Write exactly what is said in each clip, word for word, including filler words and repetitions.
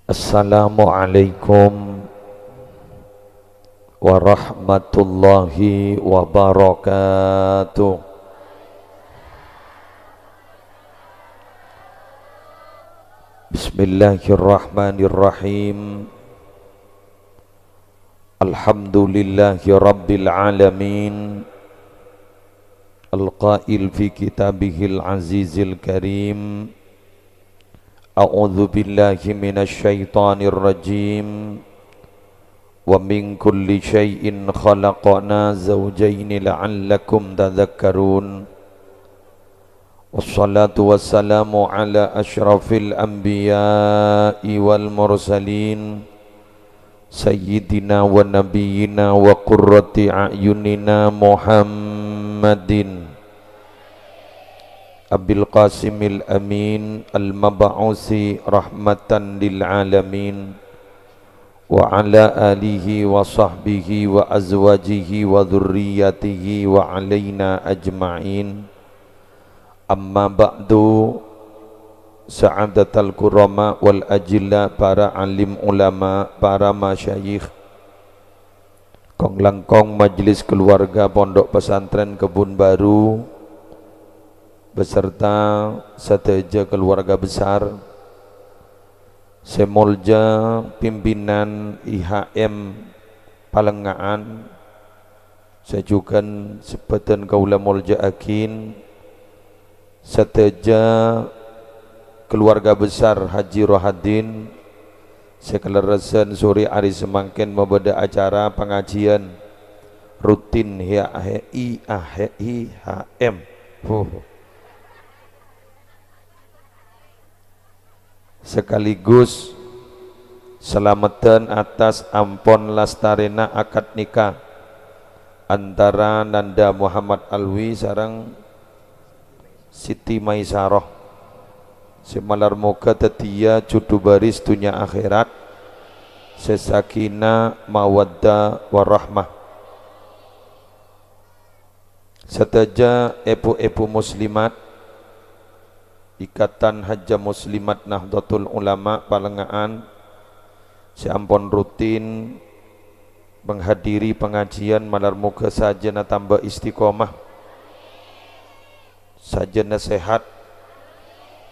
Assalamualaikum warahmatullahi wabarakatuh. Bismillahirrahmanirrahim. Alhamdulillahi rabbil alamin. Al-qail fi kitabihil azizil karim, a'udzu billahi minasy syaithanir rajim. Wa min kulli syai'in khalaqna zawjaini la'allakum tadzakkarun. Wassalatu wassalamu ala asyrafil anbiya'i wal mursalin, sayyidina wa nabiyyina wa qurrati a'yunina Muhammadin Abil Qasimil Amin al-mab'usi rahmatan lil alamin, wa ala alihi wa sahbihi wa azwajihi wa dzurriyyatihi wa alaina ajma'in. Amma ba'du, sa'adatal kurama wal ajilla, para alim ulama, para masyayikh, kong-langkong majelis keluarga Pondok Pesantren Kebun Baru, beserta sadhâjâ keluarga besar, sè molja pimpinan I H M Palengnga'an, sè jhughân sè bâdhân kaulâ molja'aghin, sadhâjâ keluarga besar Haji Rohadin, sè kalerressan sore arè samangkèn mabâdâ acara pangajiân rutin I H M. Huh. Sekaligus salameddhân atas ampon lastarèna akad nikah antara Nanda Muhammad Alwi sareng Siti Maisaroh, sè malar moghâ dhâddhiyâ jhudhu bhâris dhunnya akhèrat, sè sakinah, mawaddah, warahmah. Sadhâjâ èbhu-èbhu muslimat, Ikatan Hajjah Muslimat Nahdlatul Ulama Palengnga'an sè ampon rutin menghadiri pangajiân, malar moghâ sajân atamba istiqomah, sajân sehat,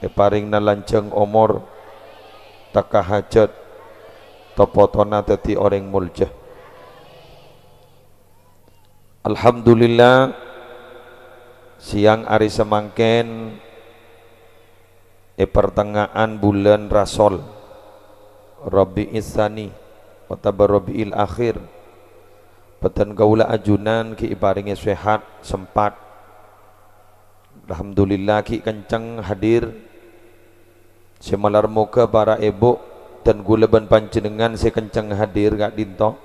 èparèngana lanjhâng omor, tekka hajât, to-potona dhâddhi orèng molja. Alhamdulillah, sèyang arè samangkèn è partengnga'an bulân Rasol, Rabi'is Tsani, otabâ Rabi'il Akhir, bâdhân kaulâ ajunan ghi' èparèngè sehat, sempat. Alhamdulillah, ghi' kencèng hadir. Sè malar moghâ para èbhu dhân kaulâ bân panjhennengngan sè kencèng hadir ka'dinto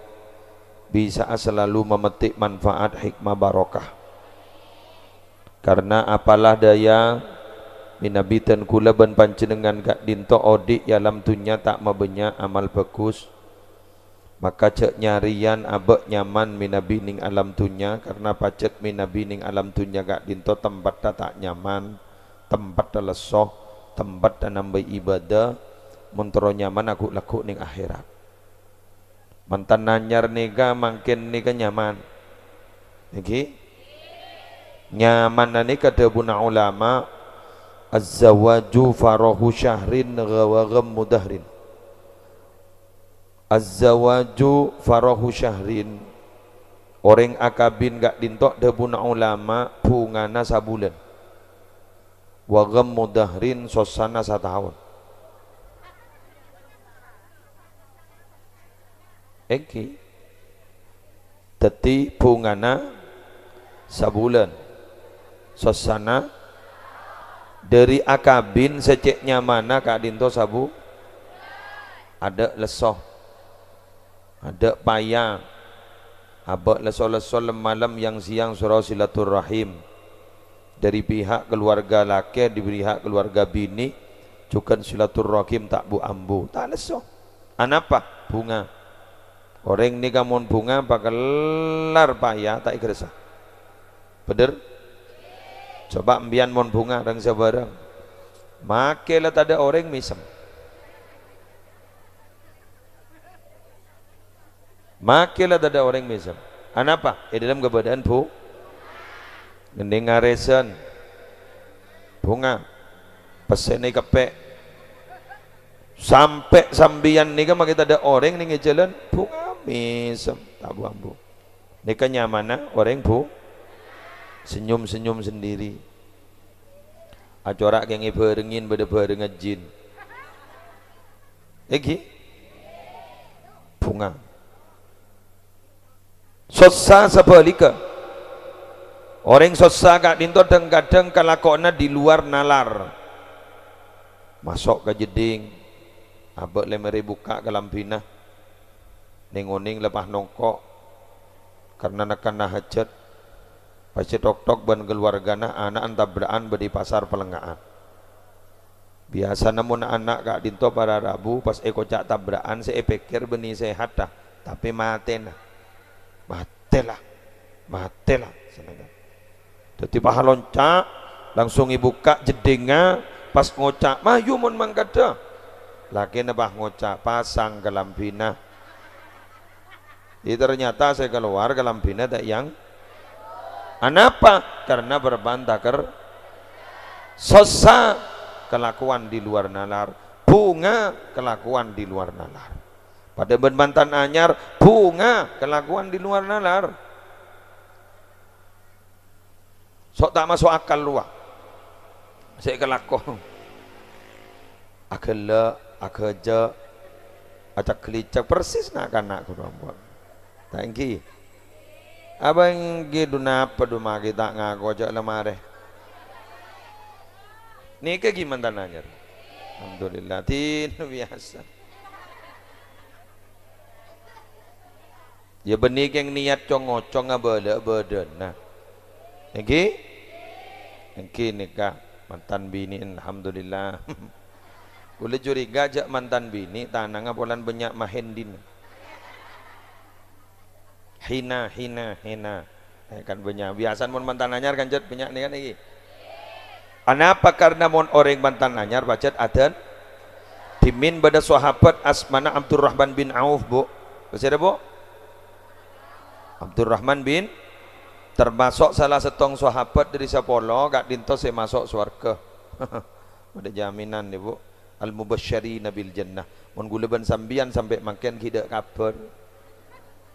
bisa'a salalu mametik manfaat hikmah barokah. Karna apalah daya, mènabi dhân kaulâ bân panjhennengngan ka'dinto odi' è alam dhunnya ta' mabânnya' amal bhâghus, maka jhâ' nyarèyan abâ' nyaman mènabi nèng alam dhunnya, karna pajhât mènabi nèng alam dhunnya ka'dinto tempatta ta' nyaman, tempatta lesso, tempatta nambâi ibadah, mon terro nyaman aghu'-lagghu' nèng akhèrat. Mantan anyar nèka, mangkèn nèka nyaman. Èngghi? Nyamanna nèka dhâbuna ulama, "Az-zawaju farahu syahrin wa ghammu dahrin." "Az-zawaju farahu syahrin." Orèng akabin ka'dinto dhâbuna ulama bhungana sabulân. "Wa ghammu dahrin," sossana sataon. Èngghi. Dhâddhi bhungana sabulân. Sossana dhâri akabin sè cè' nyamanna ka'dinto sabu-, adâ' lesso. Adâ' paya. Abâ' lesso-lesso lem-malem yang-sèyang soro silaturrahim. Dhâri pihak keluarga lakè, dhâri pihak keluarga binè', jhughân silaturrahim ta' bu-ambu. Ta' lesso. Anapa? Bhunga. Orèng nèka mon bhunga pakellar paya ta' èkarassa. Bhender? Coba empèyan mon bhunga rèng sabârâng. Makè la tadâ' orèng mèsem. Make la tadâ' orèng mèsem. Anapa? È dâlem kabâdâ'ân bu-, ngendhing arèsan. Bhunga. Pèssèna èkeppè'. Sampè' sampèyan nèka make tadâ' orèng neng è jhâlân, bhunga mèsem. Ta' bu-ambu. Nèka nyamana orèng bu-, senyum-senyum sendiri. Acora' kèng èbhârengngè bâdâ bhâreng ajin. Èngghi? Bhunga. Sossa sabhâligghâ. Orèng sossa ka'dinto dhâng-kadhâng kalakowanna di luar nalar. Maso' ka jeddhing, abâ' lè mèrè bukka' kalambhina. Neng-onèng la pas nongko', karna nekkanna hajat. Pas ètok-tok bân kaluwargana, ana'na tabra'an bâdâ è pasar Pallengnga'an. Biyasana mon ana' ka'dinto para rabu pas èkoca' tabra'an sè èpèkkèr bânnè sèhatta, tapè matèna. Matè la, matè la, sanèka. Dâddhi pas alonca', langsung èbukka' jeddhingnga, pas ngoca', "Mayu mon mangkadhâ." Lakèna pas ngoca', "Pasang kalambhina." Iyâ, ternyata sè kalowar kalambhina ta' yang. Anapa? Karna bârbân taker-, sossa kalakowan di luar nalar, bhunga kalakowan di luar nalar. Padâ bân mantan anyar, bhunga kalakowan di luar nalar. So' ta' maso' akal rowa sè èkalako. Aghellâ', aghâjâ', acak-licak, persis na'-kana' ghuru ampon. Ta' èngghi? Apa èngghi dhu napa dhu make ta' ngako jâ' la marè? Nèka ghi mantan anyar. Alhamdulillah, dina biyasa. Iyâ bânnè kèng niyat cong-ngocong abâlâ bâdâna. Èngghi? Èngghi nèka mantan binè', alhamdulillah. Kaulâ curiga jâ' mantan binè' tanangnga polana bânnya' mahendin. Hina, hina, hina. Eh, kan bânnya'. Biyasana mon mantan anyar kan jât bânnya' nèka nèka. Anapa? Karna mon orèng mantan anyar pajhât adân. Dhimèn bâdâ sahabat asmana Abdurrahman bin Auf, Bu. Pasèra, Bu? Abdurrahman bin, termasuk salah sèttong sahabat dâri sapolo ka'dinto sè maso' sowarghâ. Bâdâ jaminan, Bu. Al-Mubasysyirina bil Jannah. Mon kaulâ bân sampèyan sampè' mangkèn ghi' dâ' kabhâr.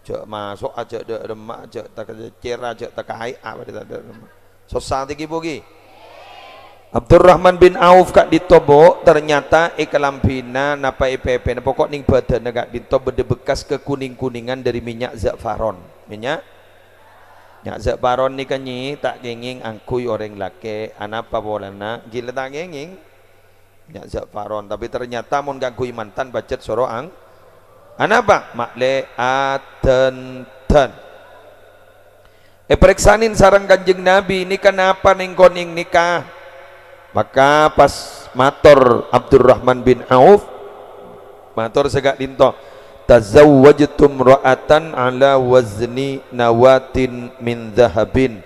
Jâ' maso'a, jâ' dâ' remma'a, jâ' ta-, cèra, jâ' takaè'a, padâ ta' dâ' remma'. Sossa tèghi, Bu, ghi. Abdurrahman bin Auf ka'dinto, Bu, ternyata è kalambhina napa è pèpèna, poko' nèng bâdânna ka'dinto bâdâ bekkas kakunèng-kunèngan dâri mènnya' za'faron. Mènnya'? Mènnya' za'faron nèka, Nyi, ta' kèngèng angghuy orèng lakè'. Anapa polana? Ghi' la ta' kèngèng. Mènnya' za'faron, tapè ternyata mon kaangghuy mantan pajhât soro ang-, anapa? Ma'lè adhândan. Èparèksanè sareng Kanjeng Nabi, "Nèka napa nèng-konèng nèka?" Maka pas mator Abdurrahman bin Auf, mator sè ka'dinto, "Tazawwajtu imra'atan ala wazni nawatin min dzahabin."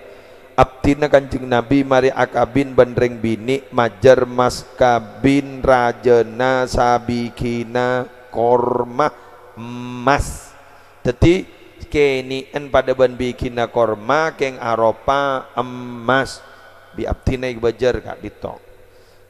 Abdhina Kanjeng Nabi marè akabin bân rèng binè' majâr mas kabin rajâna sabighina korma emmas. Dâddhi, kènè'an padâ bân bighina korma kèng aropa emmas. Bi' abdhina èbâjâr ka'dinto.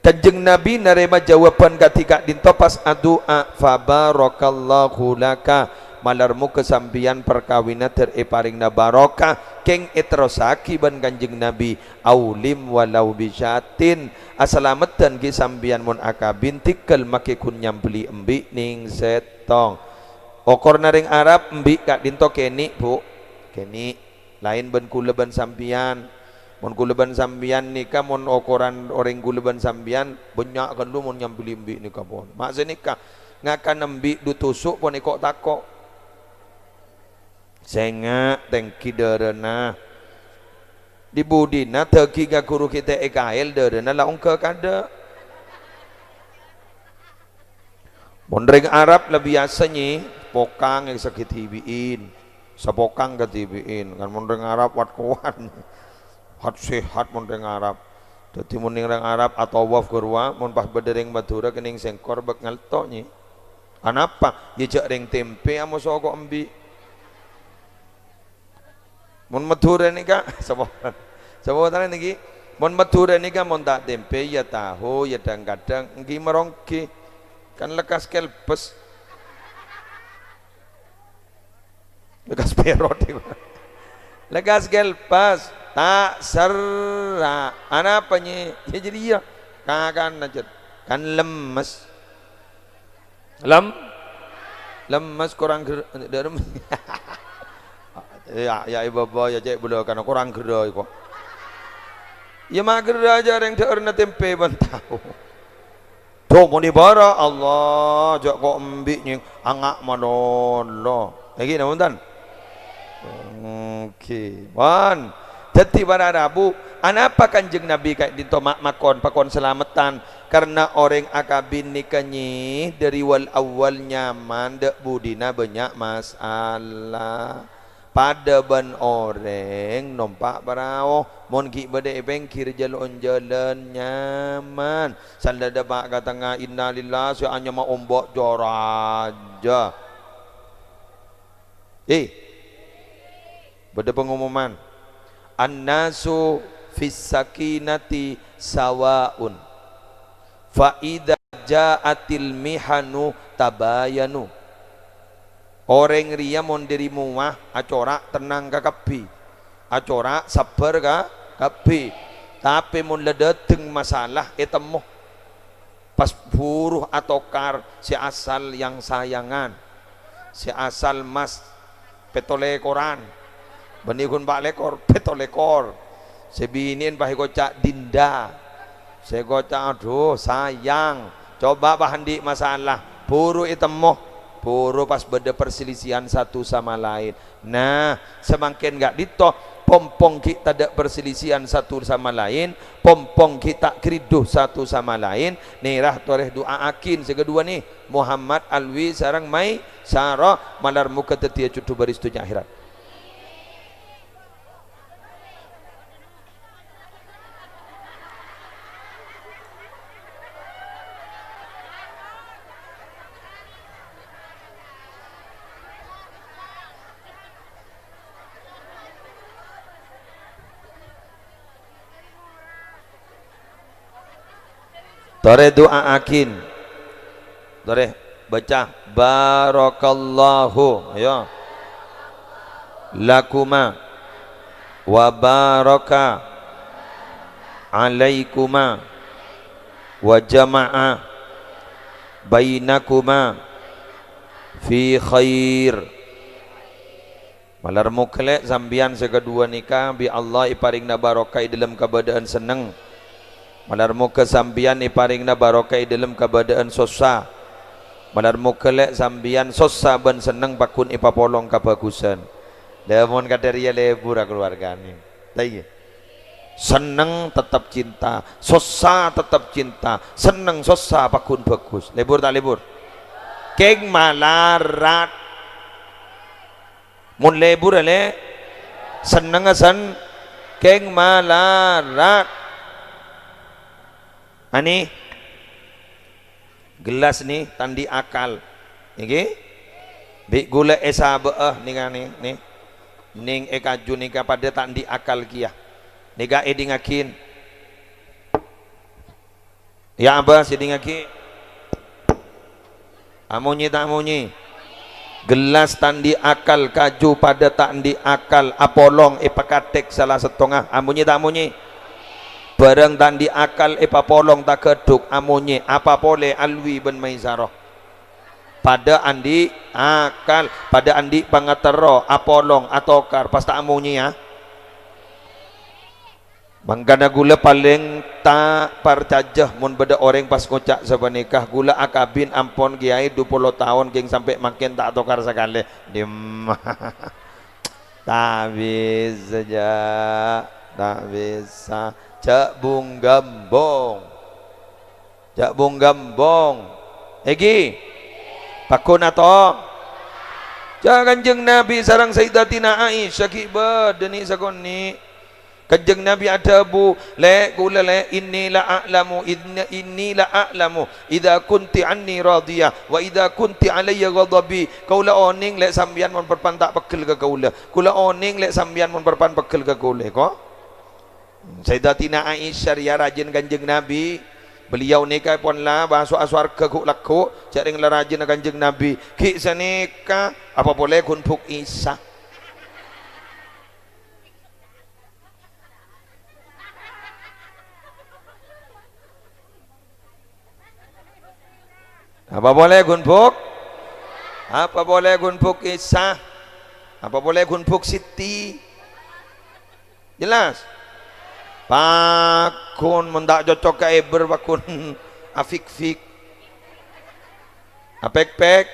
Kanjeng Nabi narèma jâwâbhân kadhi ka'dinto pas adu'a, "Fa barakallahu laka." Malar moghâ sampèyan parkawinna dâr èparèngna barokah, kèng èterrossaghi bân Kanjeng Nabi, "Aulim walau bisyatin." Asalameddhân ghi' sampèyan mon akabin, tèghâl makè ghun nyambelli embi' nèng sèttong. Okorna rèng Arab embi' ka'dinto kènè', Bu. Kènè'. Laèn bân kaulâ bân sampèyan. Mon kaulâ bân sampèyan nèka, mon okoran orèng kaulâ bân sampèyan, bânnya' ghâllu mon nyambelli embi' nèka pon. Ma' sanèka, ngakan embi' dhu toso' pon èko'-tako'. Sènga' tèngghi dârâna. Dhi-budhina dhâghing aghuru ghi' ta' èkaèl, dârâna la ongghâ kadâ'. Mon rèng Arab la biyasa, Nyi, pokang èsaghi dhibi'in. Sapokang kadhibi'in. Kan mon rèng Arab wat-kowat. Hat-sehat mon rèng Arab. Dâddhi mon nèng rèng Arab atawaf ghâruwa, mon pas bâdâ rèng Madhurâ kènèng sèngkor bâk ngalto', Nyi. Anapa? Yâ jâ' rèng tèmpè amoso ko' embi'. Mon Madhurâ nèka, sapa? Sapa tana nèki? Mon Madhurâ nèka mon ta' tèmpè, ya tahu, ya dhâng-kadhâng, èngghi maronggi. Kan lekkas kelbes. Lekkas perot iku. Lekkas kelbes. Ta' serra. Anapa, Nyi? Ya, jârèya. Kakan aja. Kan lemmes. Lem-, lemmes korang ger-, dârem. Ya, ya, ibu-ibu, ya, cè' bulâ kan korang gerrâ kok. Ya, ma' gerrâ jâ' rèng dâ'ârna tèmpè bân tahu. Duh, mon è bârâ', Allah, jâ' kok embi' nyèng anga' malolo. Èngghi, napa bhunten? Èngghi. Wan. Dhâddhi para rabu, anapa Kanjeng Nabi ka'dinto ma-, makon, pakon salameddhân? Karna orèng akabin nèka, Nyi, dâri wal-awwal nyaman, dâ' budina bânnya' masalah. Padâ bân orèng nompa' parao, mon ghi' bâdâ è pèngghir jâl-onjhâlân nyaman. Sandâ dâpa' ka tengnga, innalillah, sè anyama ombo' jârâjâ. Eh, bâdâ pengumuman. Annasu fis sakinati sawa'un. Fa idza ja'atil mihanu tabayanu. Orèng rèya mon dâri mowa acora' tennang kakabbhi. Acora' sabbhâr kakabbhi. Tapè mon la dâteng masalah ètemmo. Pas buru atokar sè asal yang-sayangan. Sè asal mas pètto lèkoran. Bânnè ghun pa' lèkor, pètto lèkor. Sè binè'en pas èkoca' Dinda. Sè èkoca', adhu, sayang. Coba pas andi' masalah, buru ètemmo. Buru pas bâdâ perselisihan satu sama lain. Nah, samangkèn ka'dinto, pompong ghi' tadâ' perselisihan satu sama lain, pompong ghi' ta' gridhu satu sama lain, nèra torè du'aaghin sè kaduwâ nè, Muhammad Alwi sareng Maisarah, malar moghâ dhâddhiyâ jhudhu bâris dhunnya akhèrat. Torè du'aaghin. Torè baca, "Barakallahu," ayo. "Lakuma wa baraka alaikuma wa jama'a bainakuma fi khair." Malar moghâ lè' sampèyan sè kaduwâ nèka bi' Allah èparèngana barokah è dhâlem kabâdâ'ân senneng. Malar moghâ sampèyan èparèngana barokah è dhâlem kabâdâ'ân sossa. Malar moghâ lè' sampèyan sossa bân senneng pagghun èpapolong kabhâghusân. Lha, mon kadhâriyâ lebur, a, kaluwargana. Ta' iyâ? Senneng tetep cinta, sossa tetep cinta, senneng sossa pagghun bhâghus. Lebur ta' lebur? Kèng malarat. Mon lebur, lè', sennengnga sen-, kèng malarat. Anè, gellas nè, ta' andi' akal. Nèka? Bi' ghulâ èsabâ'â nèka nè, nè. Nèng è kaju nèka padâ ta' andi' akal kèya. Nèka èdingngaghin. Ya, Abah, sè dingngaghi. Amonyè ta' amonyè? Gellas ta' andi' akal, kaju padâ ta' andi' akal, apolong èpakathèk sala sèttongnga. Amonyè ta' amonyè? Bârâng ta' andi' akal èpapolong taghâdhuk, amonyè, apa polè Alwi bân Maisarah? Padâ andi' akal, padâ andi' pangaterro, apolong, atokar, pas ta' amonyè, ya. Mangkana ghulâ palèng ta' parcajâ mon bâdâ orèng pas ngoca' sapanèka, "Ghulâ akabin ampon kèyaè dupolo taon, kèng sampè' mangkèn ta' atokar sakalè." Dimma? Ta' bisa, jâ'. Ta' bisa. Jâ' bung-ghâmbung. Jâ' bung-ghâmbung. Èngghi? Pagghun ato? Jâ' Kanjeng Nabi sareng Sayyidatina Aisyah ghi' bâdâ nè' sakonè'. Kanjeng Nabi adhâbu, "Lè', kaulâ, Lè', inni la a'lamu, idna-, inni la a'lamu idza kunti anni radiyah wa idza kunti alayya ghadabi." Kaulâ onèng, Lè', sampèyan mon parpan ta' peggel ka kaulâ. Kaulâ onèng, Lè', sampèyan mon parpan peggel ka kaulâ, ko'. Sayyidatina Aisyah rèya rajina Kanjeng Nabi. Beliau nèka pon la maso'a sowarghâ ghu'-lagghu', jhâ' rèng la rajina Kanjeng Nabi. Ghi' sanèka, apa polè ghun bhuk Isya. Apa polè ghun bhuk? Apa polè ghun bhuk Isya? Apa polè ghun bhuk Sitti? Jelas? Pagghun, mon ta' cocok ka èbâr, pagghun afik-fik. Apèk-pèk.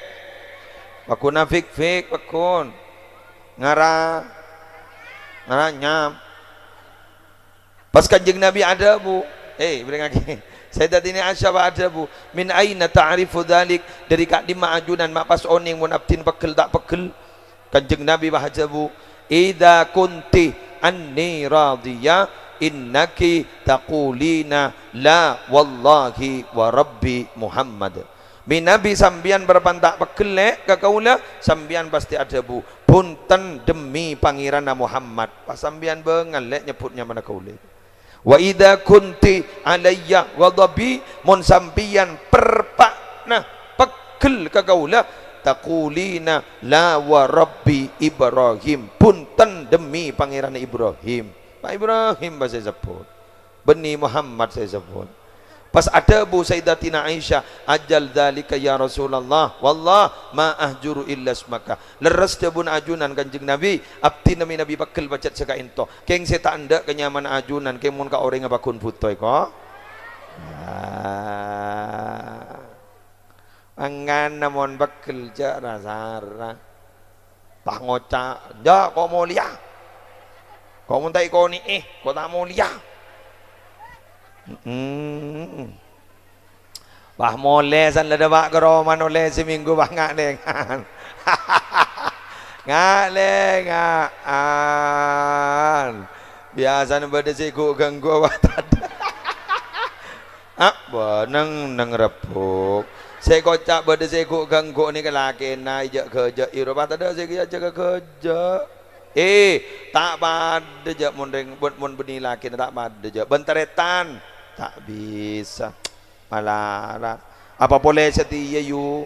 Pagghun afik-fik, pagghun. Ngara, ngara nyam. Pas Kanjeng Nabi adhâbu, eh, bârengngaghi. Sayyidatina Aisyah adhâbu, "Min aina ta'rifu dzalik?" Dâri ka'dimma ajunan ma' pas onèng mon abdhina peggel ta' peggel? Kanjeng Nabi pas adhâbu, "Idza kunti anni radiyah, innaki taqulina la wallahi wa rabbi Muhammad." Mènabi sampèyan parapan ta' peggel, Lè', ka kaulâ, sampèyan pastè adhâbu, "Bhunten dhemmi Pangèranna Muhammad." Pas sampèyan bângal, Lè', nyebbhut nyamana kaulâ. "Wa idza kunti alayya ghadabi," mon sampèyan perpa'na peggel ka kaulâ, "taqulina la wa rabbi Ibrahim," "Bhunten dhemmi Pangèranna Ibrahim." Pak Ibrahim pas èsebbhut. Bânnè Muhammad sè èsebbhut. Pas adhâbu Sayyidatina Aisyah, "Ajal dzalika ya Rasulullah, wallah ma ahjuru illa ismaka." Lerres dhâbuna ajunan Kanjeng Nabi, "Abdhina mènabi peggel pajhât sè ka'ènto. Kèng sè ta' endâ' ka nyamana ajunan, kèng mon ka orèngnga pagghun bhuto èko." Ah. Mangkana mon peggel jhâ' ra-sara. Pas ngoca', "Enjâ', ko' molèya. Ko' mon ta' èkonè'è, ko' ta' molèya." Mm-mm. Pas molè, san la dâpa' ka roma nolè samènggu, pas nga'-lènga'an. Nga'-lènga'an. Biyasana bâdâ sè ghu'-ghângghu, pas tadâ'. Ah, bâ-, neng-, neng rebbhuk. Sè koca' bâdâ sè ghu'-ghângghu nèka lakèna, èjâ'-ghâjâ'i, ropa tadâ' sè èjâ'-ghâjâ'. Eh, ta' padâ, jâ', mon rèng-, mon, mon bânnè lakèna ta' padâ, jâ'. Bân tarètan, ta' bisa. Malarat. Apa polè satèya, yu?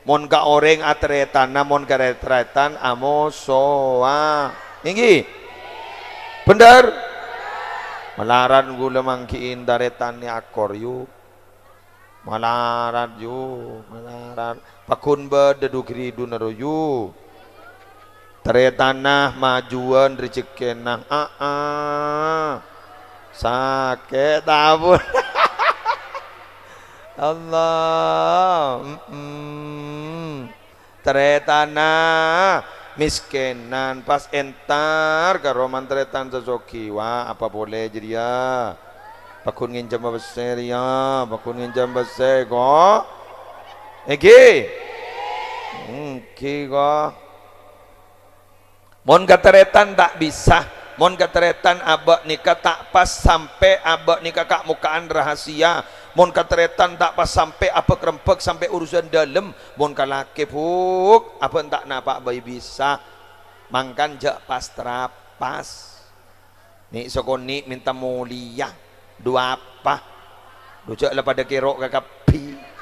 Mon ka orèng atarètana, mon ka ret-, tarètan amosowa. Èngghi? Bhendher? Malarat ghulâ mangghi'i tarètan nè akor, yu. Malarat, yu. Malarat. Paggun bâdâ du-ghiriduna ro, yu. Tarètanna majuwân rejekkèna. Aa. Sakè' tabu. Allah. Mm-mm. Tarètanna mèskènan pas entar karo man-tarètan sè soghi. Wa, apa polè jârèya? Paggun ngènjhâm pèssè rèya, paggun ngènjhâm pèssè, ko'. Èngghi? Èngghi, ko'. Mon katarètan ta' bisa, mon katarètan abâ' nèka ta' pas sampè' abâ' nèka ka'-moka'an rahasia, mon katarètan ta' pas sampè' abâk-rembâk sampè' urusan dâlem, mon kalakè, Bu', abâ' ta' napa' bhâi bisa. Mangkana jâ' pas-trapas. Nè' sakonè' mènta molèya, du apa? Du jâ' la padâ kèro' kakabbhi.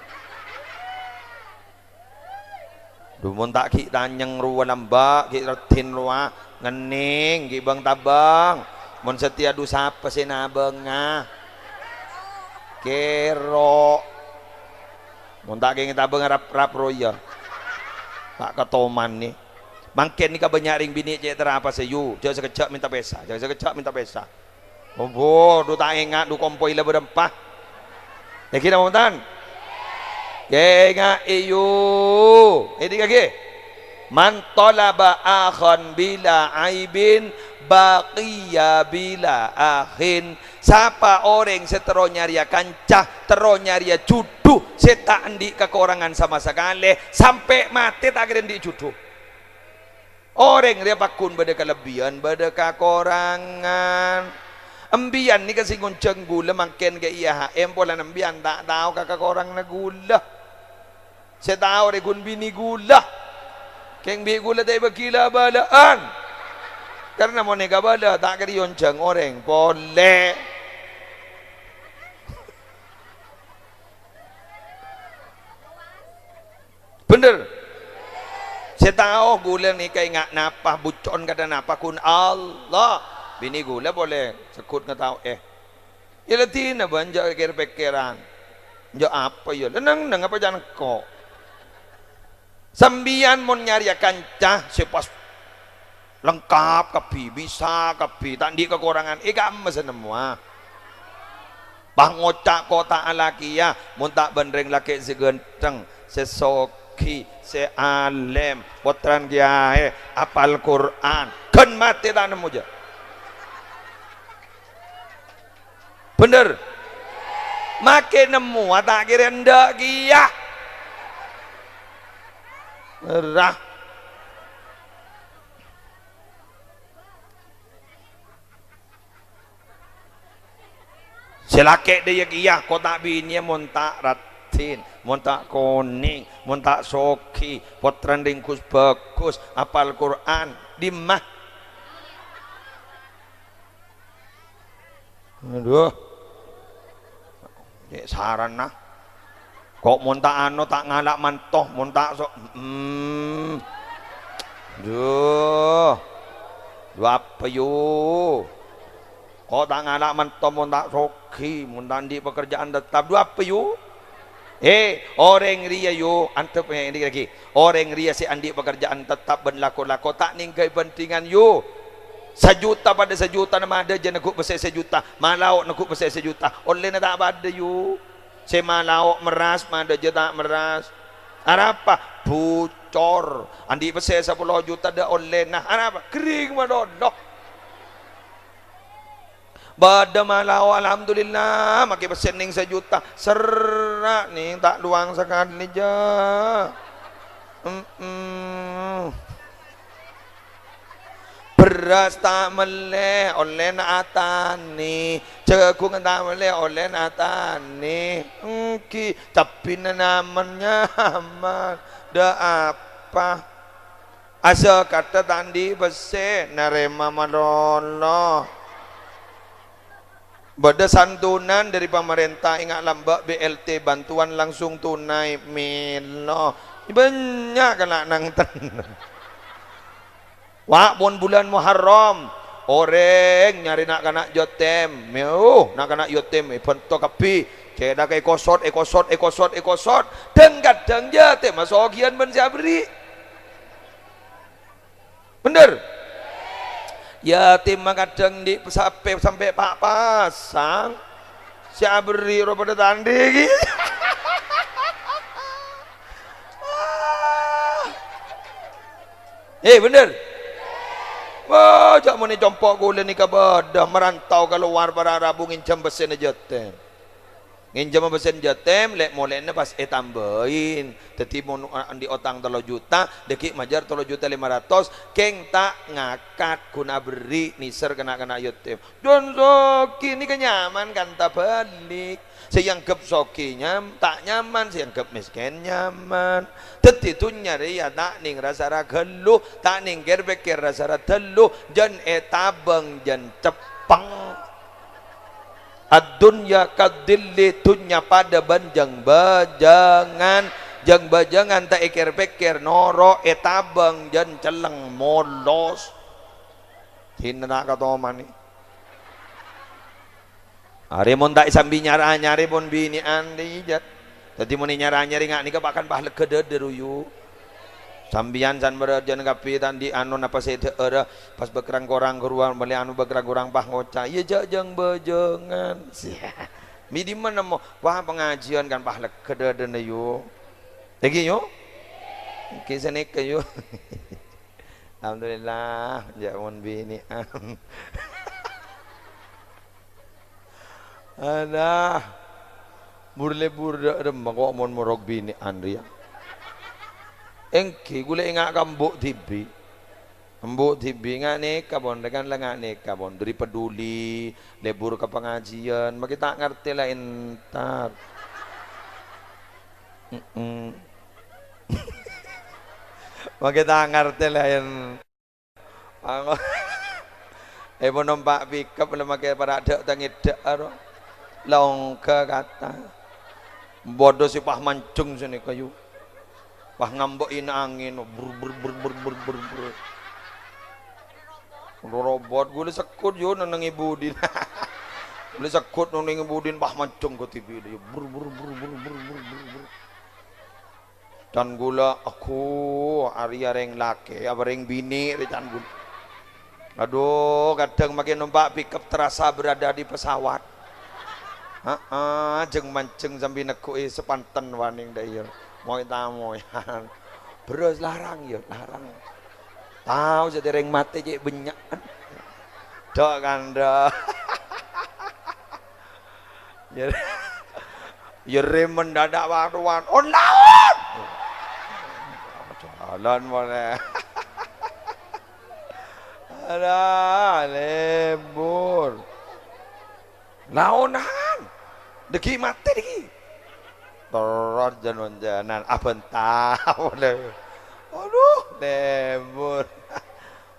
Du mon ta' ghi' tanyèng rowa lambâ', ghi' raddhin rowa, ngennèng, ghi' bâng-tabâng. Mon satèya du sapa sè nabângnga? Kèro'. Mon ta' kèngèng tabâng rap-rap rowa. Ta' katomanè. Mangkèn nèka bânnya' rèng binè' cè' terrapasè, yu. Jâ' sakejjhâ' mènta pèsa, jâ' sakejjhâ' mènta pèsa. Ombo, du ta' enga', du kompoy la bârâmpa. Èngghi napa bhunten? Kènga'è, yu. Èdhi kaghi. "Man talaba akhan bila aibin, baqiya bila akhin." Sapa orèng sè terro nyarèya kanca, terro nyarèya jhudhu sè ta' andi' kakorangan sama sakalè, sampè' matè ta' kèra andi' jhudhu. Orèng rèya pagghun bâdâ kalebbiyân, bâdâ kakorangan. Empèyan nèka sè ngonjhâng ghulâ mangkèn ka I A H M, polana empèyan ta' tao ka kakoranganna ghulâ. Sè tao rè ghun binè ghulâ. Kèng bi' ghulâ ta' èbâghi la-bâlâ'ân. Karna mon èkabâlâ, ta' kèra èonjhâng orèng polè. Bhender. Sè tao ghulâ nèka enga' napa, bucco'en kadhâ' napa, ghun Allah. Binè ghulâ polè segghut ngataoè. Iyâ la dinah bân jhâ' kèr-pèkkèran. Jhâ' apa iyâ? La neng-neng apa can engko'? Sampèyan mon nyarèya kanca sè pas lengkap kabbhi, bisa kabbhi, ta' andi' kakorangan, è ka'emma sè nemmowa. Pas ngoca' ko' ta' alakèya, mon ta' bân rèng lakè' sè ghântheng, sè soghi, sè alèm, pottrana kèyaè, apal Qur'an, ghân matè ta' nemmo jhâ'. Bhender. Make nemmowa ta' kèra endâ' kèya. Merah. Sè lakè' dâjâ kèya, ko' ta' binèya mon ta' raddhin, mon ta' konèng, mon ta' soghi, pottrana rèng ghus-bhâghus, apal Qur'an, dimma? Adhu. Cè' sarana. Ko' mon ta' ano, ta' ngala' manto, mon ta' so-, mm. Adhu. Adhu apa, yu? Ko' ta' ngala' manto, mon ta' soghi, mon ta' andi' pekerjaan tetap. Adhu apa, yu? Eh, orèng rèya, yu, antep, eh, ini lagi. Orèng rèya sè andi' pekerjaan tetap bân lako-lako ta' nèngghâi bhândhingan, yu. Sajuta padâ sajutana madâjâ neggu' pèssè sajuta, malao neggu' pèssè sajuta, ollèna ta' padâ, yu. Sè malao merras madâjâ ta' merras. Arapa? Bucor. Andi' pèssè sapolo juta dâ' ollèna. Arapa? Ghering malolo. Bâdâ malao, alhamdulillah, make pèssè nèng sajuta. Serra' nèng, ta' lowang sakalè, jhâ'. Mm-mm. Bherrâs ta' mellè, ollèna atanè. Jhâghung ta' mellè, ollèna atanè. Èngghi, cabbhina nyaman-nyaman. Dâ' apa? Asakatta ta' andi' pèssè, narèma malolo. Bâdâ santunan dâri pamarènta, enga' lambâ' B L T, bantuan langsung tunai, mèlo. Bânnya' kana' nang ten-, wa', mon bulân Muharram, orèng nyarè na'-kana' yotèm, mèo, na'-kana' yotèm èbhânto kabbhi, cèthagghâ èkosot, èkosot, èkosot, èkosot, dhâng-kadhâng yotèm asogiyân bân sè aberri'. Bhender? Yotèm makadhâng andi' sapè sampè' pa' pasang. Sè aberri' ro padâ ta' andi' ghi. Eh, bhender? Wah, jhâ' monè compo' kaulâ nèka bâdâ marantau ka lowar para' rabu ngènjhâm pèssèna yotèm. Ngènjhâma pèssèna yotèm, lè'-molè'na pas ètambâi. Dhâddhi, mon andi' otang tello juta, dhâggi' majâr tello juta lèma ratos, kèng ta' ngakat ghun aberri' nèsèr ka na'-kana' yotèm. Jhân soghi nèka nyaman kan tabhâlik. Sè èangghep soghi nyam-, ta' nyaman, sè èangghep mèskèn nyaman. Dhâddhi, dhunnya rèya ta' nèng ra-sara ghâllu, ta' nèng kèr-pèkkèr ra-sara dhâllu, jhân ètabâng jhân ceppeng. Ad-dunya kadh-dhilli, dhunnya padâ bân jâng-bâjângan. Jâng-bâjângan ta' èkèr-pèkkèr, noro' ètabâng jhân celleng molos. Dinah ta' katomanè. Arè mon ta' èsambi nyar-anyarè pon binè'an, dâ' iyâ. Dhâddhi mon ènyar-anyarè nga' nèka pa-, kan palegghâ dâdâ, yu. Sampèyan san marajâna kabbhi ta' andi' ano napa sè dhâ'ârâ, pas bâkrang korang ghâruwa mèlè ano bâkrang korang pas ngoca', "Iyâ jhâ' jâng-bâjângan." Mè' dimma nemmo, "Wah, pangajiyân kan palegghâ dâdâna, yu." Èngghi, yu? Èngghi sanèka, yu. Alhamdulillah, jhâ' mon binè'an. Alah, bur-lebur dâ' remma ko' mon morok binè'an rèya. Èngghi, ghulâ enga' ka embu' dhibi'. Embu' dhibi' nga' nèka, pon, rèkan la nga' nèka, pon. Dhâri peduli, lebur ka pangajiân, makè ta' ngartè la entar. Mm-mm. Makè ta' ngartè la en-, Ango-, èpon nompa' pickup la makè para' dhâ' ta' ngèdhâ' aro. La ongghâ kata. Bâdâ sè pas manjeng sè nèka, yu. Pas ngambe'ina angèn, brr, brr, brr. Robot, ghulâ segghut, yu, neng-neng è budina. Ghulâ segghut neng-neng è budina, pas manjeng ka dhibi', yu. Brr, brr, brr. Can ghulâ, aghu, arèya rèng lakè', apa rèng binè', rè can ghulâ. Adhu, kadhâng makè nompa' pickup terasa berada di pesawat. Heeh, jeng-manjeng sambi negghu'i sapanten wanèng dâ' iyâ. Moy-tamoyan. Bherrâs larang, yâ, larang. Tao jâ' rèng matè cè' bânnya'. Dâ' kandhâ. Yâ, yâ rèm mendadak, wa-, rowan. On laot! Jalan molè. Ada, lebur. Laonan. Dâgghi' matè dâgghi'. Terros jân-onjânan. Abhânta. Adhu, lebur.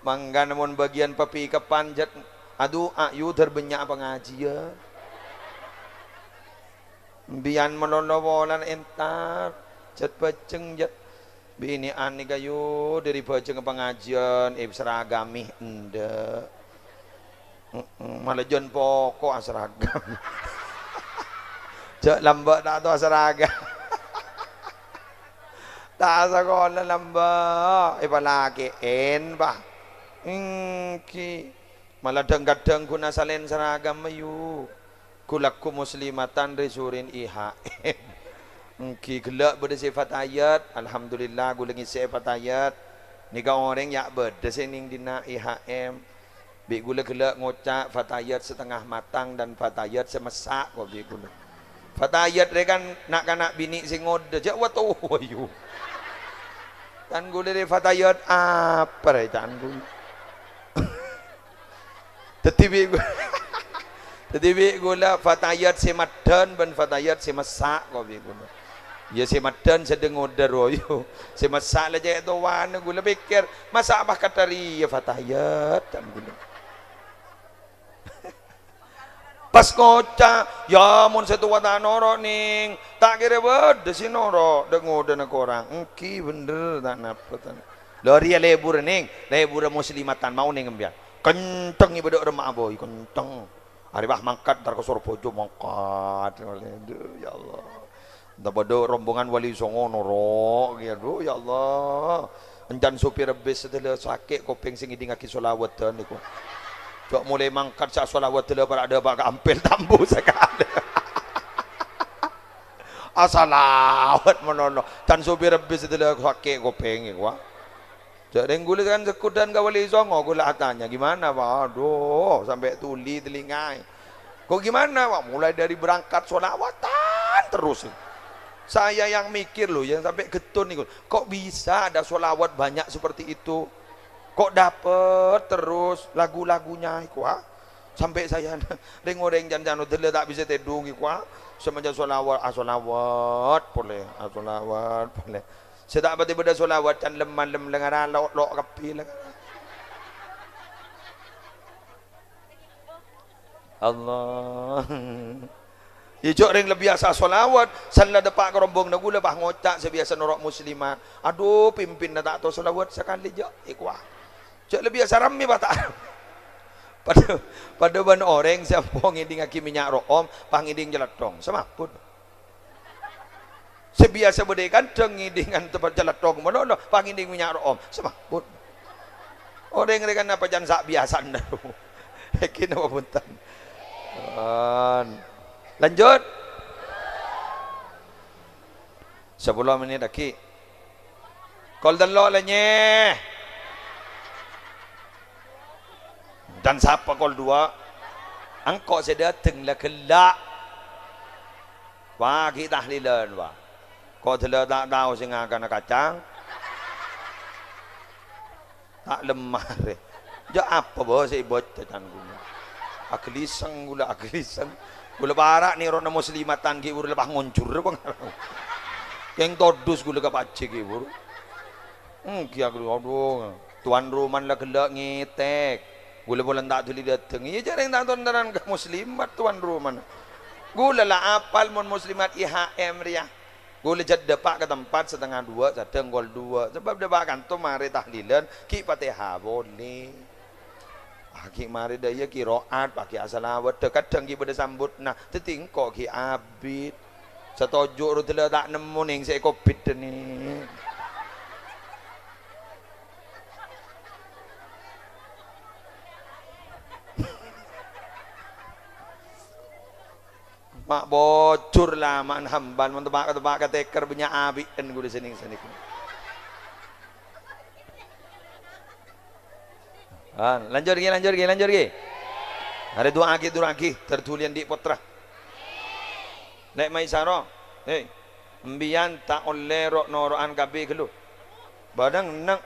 Mangkana mon bâgiyân papikepan, jhât, adhu, ayu, dhâr bânnya' pangajiyân. Bi'ân malolo polana entar, jhât bhâjheng, jhât. Binè'an nèka, yu, dhâri bhâjhengnga pangajiyân èsaragamè, endâ'. Heeh, mala jân poko' asaragam. Jhâ' lambâ' ta' tao asaragam. Ta' asakola lambâ', èpalakè'è, Pa'. Èngghi. Mala dhâng-kadhâng ghun asalèn saragam, yu. Ghu-lagghu muslimatan rè surèn I H M. Èngghi, ghellâ' bâdâ sè fatayat, alhamdulillah, ghulâ ngèssè'è fatayat. Nèka orèng ya' bâdâ sè nèng dinna' I H M. Bi' ghulâ ghellâ' ngoca' fatayat setengah matang dan fatayat sè messa', ko' bi' ghulâ. Fatayat rè kan na'-kana' binè' sè ngodâ, jhâ' wa towa, yu. Can ghulâ rè fatayat apa rè, can ghulâ. Dhâddhi bi' ghu-, dhâddhi bi' ghulâ fatayat sè maddhân bân fatayat sè messa', ko' bi' ghulâ. Iyâ, sè maddhân sè dâ-ngodâ rowa, yu. Sè messa' la cè' towana, ghulâ pèkkèr, masa' pas katharèya fatayat, can ghulâ. Pas ngoca', "Ya, mon sè towa ta' noro', Nèng, ta' kèra bâdâ sè noro', dâ-ngodâna korang." Èngghi bhendher, ta' napa, ta'. Lâ rèya lebbhurrâ, Nèng, lebbhurrâ muslimatan, mau, Nèng, sampèyan. Kenceng ibâdâ remma'a bhâi, kenceng. Arè pas mangkat, entar ka Sorbhâjâ, mangkat. Aduh, ya Allah. Nta bâdâ rombongan Wali Songo noro', ghi, aduh, ya Allah. Èncan sopir bis sadhâlâ sakè' kopèng sè ngèdingngaghi sholawat nèko. Jhâ' molaè mangkat sè sholawat dhâlâ para' dâpa' ka Ampel tambu sakalè. Asholawat malolo. Can sopir bis sadhâlâ sakè' kopèng nèko. Jhâ' rèng ghulâ kan sekudhân ka Wali Songo, ghulâ atanya, "Gimana, Pak?" Aduh, sampè' tuli telingaè. "Kok gimana, Pak?" Mulai dari berangkat sholawatan terus. Saya yang mikir, loh, yang sampai getun niku. Kok bisa ada sholawat banyak seperti itu? Kok dapet terus lagu-lagunya iku, ah? Sampai saya, rèng-orèng can-can dhâlâ ta' bisa tèdung iku, ah. Sè maca sholawat, ah, sholawat polè, ah, sholawat polè. Sè ta' patè bâdâ sholawat, can lem-malem lèngara lo'-lo' kabbhi lèngara. Allah. Iyâ, jhâ' rèng la biyasa sholawat, sella dâpa' ka rombonganna ghulâ pas ngoca' sè biyasa noro' muslimat. Adhu, pimpinna ta' tao sholawat sakalè, jhâ', iku, ah. Jhâ' la biyasa rammè, pas ta' rammè. Padâ, padâ bân orèng sè ampo ngèdingngaghi mènnya' ro'om, pas ngèding calèthong. Samaput. Sè biyasa bâdâ è kandhâng ngèdingan tempat calèthong malolo, pas ngèding mènnya' ro'om. Samaput. Orèng rè kan apa can sa' biyasana. Èngghi napa bhunten? Pon. Lanjut. Sapolo mennit aghi'. Kol tello' la nyè. Dan sapa kol duwâ'? Engko' sè dâteng la ghellâ'. Wah, ghi' tahlilan, wah. Ko' dhâlâ ta' tao sè ngakana kacang. Ta' lemma rè. Jâ' apa bâ sè èbâca can ghulâ. Aghâliseng ghulâ, aghâliseng. Ghulâ para' nèro'na muslimatan ghi' bhuru lepas ngonjhur apa ngarang. Kèng todus ghulâ ka pajhi ghi' bhuru. Èngghi aghâli-, adhu. Tuan rumana la ghellâ' ngètèk. Ghulâ polana ta' dhuli dâteng. Iyâ jârèng ta' tontonan ka muslimat tuan rumana. Ghulâ la apal mon muslimat I H M rèya. Ghulâ jhât dâpa' ka tempat satengnga duwâ', sadhâng kol duwâ'. Sabâb dâpa' kanto marè tahlilan, ghi' Fatihah polè. Ah, ghi' marè dâ' iyâ qiraat, paghi' asalawat, dâ-, kadhâng ghi' bâdâ sambhutna. Dhâddhi engko' ghi' abit. Satoju' ro dâlla ta' nemmo nèng sè covid dâ' nèng. Ma' bocor la, ma' hambal, mon teppa'-teppa' ka tèkèr bânnya' abi'en ghulâ sè nèng sanèka. Ah, lanjut ghi, lanjut ghi, lanjut ghi. Arè du'aaghi, du'aaghi, tardhuli andi' pottra. Lè' Maisaro, hei, embiyan ta' ollè ro'-noro'an kabbhi ghâllu. Bâdâ neng.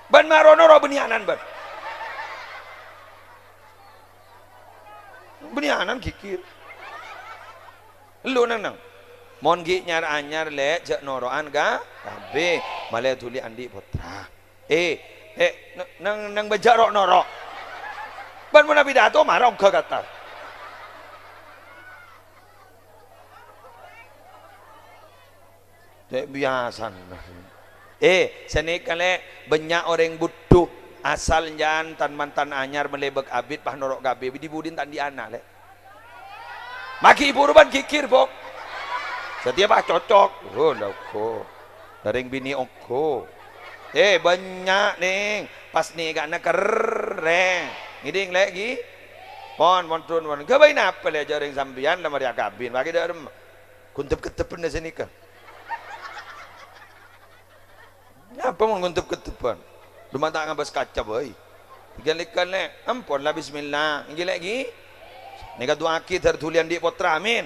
Bân maro noro' bânnèyanan bân. Bânnèyanan ghighir. Elu neng-neng. Mon ghi' nyar-anyar, Lè', jhâ' noro'an ka kabbhi. Malè dhuli andi' pottra. Eh, eh, ne-, neng, neng bâjâ ro'-noro'. Bân mon apidato mara ongghâ kata. Cè' biyasana. Eh, sanèka, Lè', bânnya' orèng bhuddhu. Asal jhân tan-mantan anyar malè bâk abit pas noro' kabbhi. Budi-budina ta' andi' ana', Lè'. Maghi buru bân ghighir, Bok. Satèya pas cocok. Oh, la ongghâ. Dârèng binè ongghâ. Eh, bânnya', Nèng. Pas nèka'na kerrèng. Ngèdhing, Lè', ghi? Pon, pon, dhun, pon. Ghâbây napa, Lè', jhârèng sampèyan la marè akabin. Maghi dâ' remma. Ghun dhep-ghedhebbhâ sanèka. Apa mon ghun dhep-ghedhebbhâ? Coma ta' ngabâs kaca bhâi. Ghâlèkan, Lè'. Ampon la, bismillah. Èngghi, Lè', ghi? Nèka du'aaghi dhâr dhuli andi' pottra. Amin.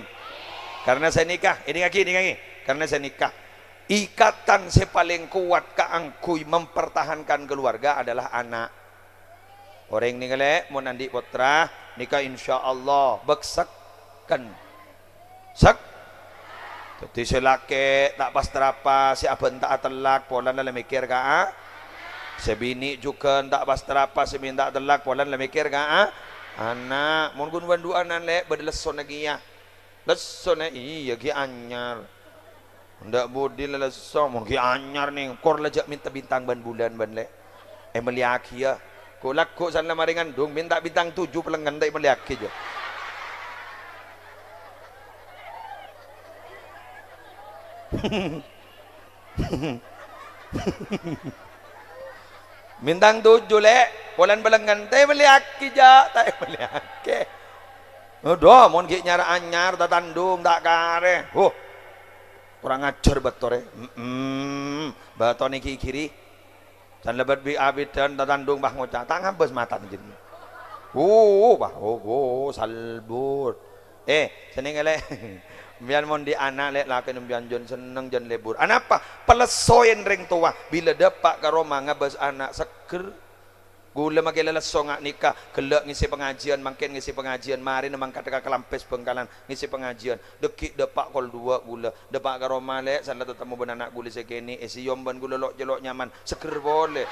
Karena sanèka, èdingngaghi, èdingngaghi. Karena sanèka, ikatan sè palèng kowat kaangghuy mempertahankan keluarga adalah ana'. Orèng nèka, Lè', mon andi' pottra, nèka insyaallah bâk sekken. Sek-, dhâddhi sè lakè' ta' pas-trapa, sè abhânta atellak, polana la mèkkèr ka a-, sè binè' jhughân ta' pas-trapa, sè bhânta atellak, polana la mèkkèr ka a-, ana'. Mon ghun bân du'ana, Lè', bâdâ lessona kèya. Lessona iyâ ghi' anyar. Endâ' budi la lesso, mon ghi' anyar, Nèng. Kor la jhâ' mènta bintang bân bulân, bân, Lè'. Èmellèyaghiyâ. Ghu'-lagghu' san la marè ngandung, mènta bintang tujuh pelengngen ta' èmellèyaghi, jâ. Bintang tujuh, Lè'. Polana pelengngen, ta' èmellèyaghi, jâ. Ta' èmellèyaghi. Adhu, mon ghi' nyar-anyar, tatandhung, ta' karè. Huh. Kurang ajar bâto rè. Mm-mm. Bâto nèka ghi-ghiri. San lebât bi' abidhân tatandhung, bâh, ngoca', "Ta' ngabâs matana jârèya." Wuh, bâh, oh, oh, salbut. Eh, sanèka, Lè'. Sampèyan mon andi' ana', Lè', lakèna sampèyan jân senneng, jân lebur. Anapa? Palessoèn rèng towa. Bilâ dâpa' ka roma ngabâs ana' seggher. Ghulâ maghi la lesso nga' nèka, ghellâ' ngèsè pangajiyân, mangkèn ngèsè pangajiyân, marèna mangkadhâ ka Kalampès Bhângkalan, ngèsè pangajiyân. Dâgghi' dâpa' kol duwâ' ghulâ, dâpa' ka roma, Lè', san la tatemmo bân ana' ghulâ sè kènè', èsèyom bân ghulâ lo'-colo' nyaman, seggher polè.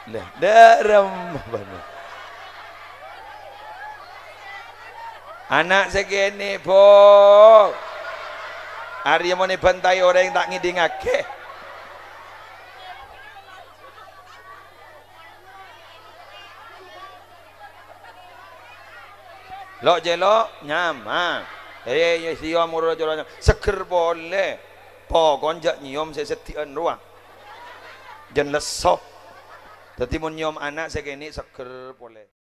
Lè', dâ' remma bâ'na. Ana' sè kènè', Bo. Arèya mon èbhântaè orèng ta' ngèdingngaghi. Lo'-colo' nyaman. Eh, èsèyom ghulâ lo'-colo' nyaman. Seggher polè. Pokon jhâ' nyèyom sè sèdiyâ'ân rowa. Jân lesso. Dhâddhi mon nyèyom ana' sè kènè' seggher polè.